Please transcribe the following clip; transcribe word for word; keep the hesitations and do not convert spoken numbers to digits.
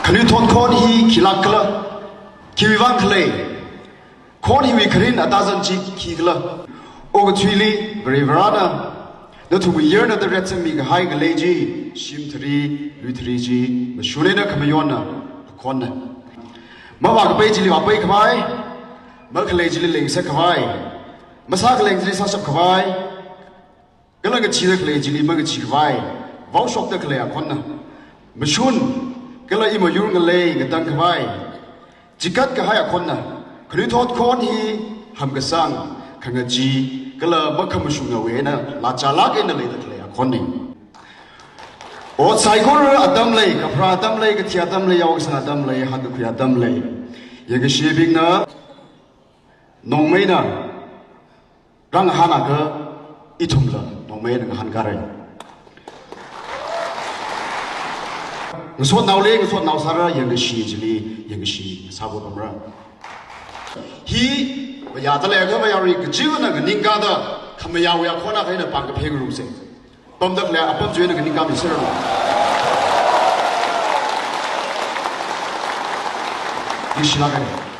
Khanuithot khon hi khilāk khala, khiwui vang khalei, khon hiwui kharin atazan chi khi khala, okathuili Varivarana nathumwui yarna da retsangmi kahai ngalei chi, shim thari, lui thari chi, mashun eina khamayonna akhonna. Mavākapai chili vāpai khavai, makhalei chili leingasak khavai, masākhaleng chili sāshap khavai, kala ngachida khalei chili mangachi khavai, vaoshokda khalei akhonna. Mashun, kala imayur ngalei ngatang khavai, chikat kahai akhonna. Khanuithot khon hi hamkasang, khangachee, kala makhamashungawui eina, lachālāk eina leida khalei akhonna. Ot saikora atam lei, kapharā atam lei, kathi atam lei, yaokasang atam lei, hakkakhui atam lei. Yangkashibingna, nongmeina rāngahānakha ithumla nongmeina ngahānkāra. Ngasotnao lei, ngasotnao sāra, yangkashi chili yangkashi sāpamra. Hi mayāda leiakha mayarui kachiva̱na nganingkāda, khamayāwui akhon akha eina pāng kapheng ngarumsa. Pamda khalei apam chi eina nganingkāmi sāra. Ningshilāka.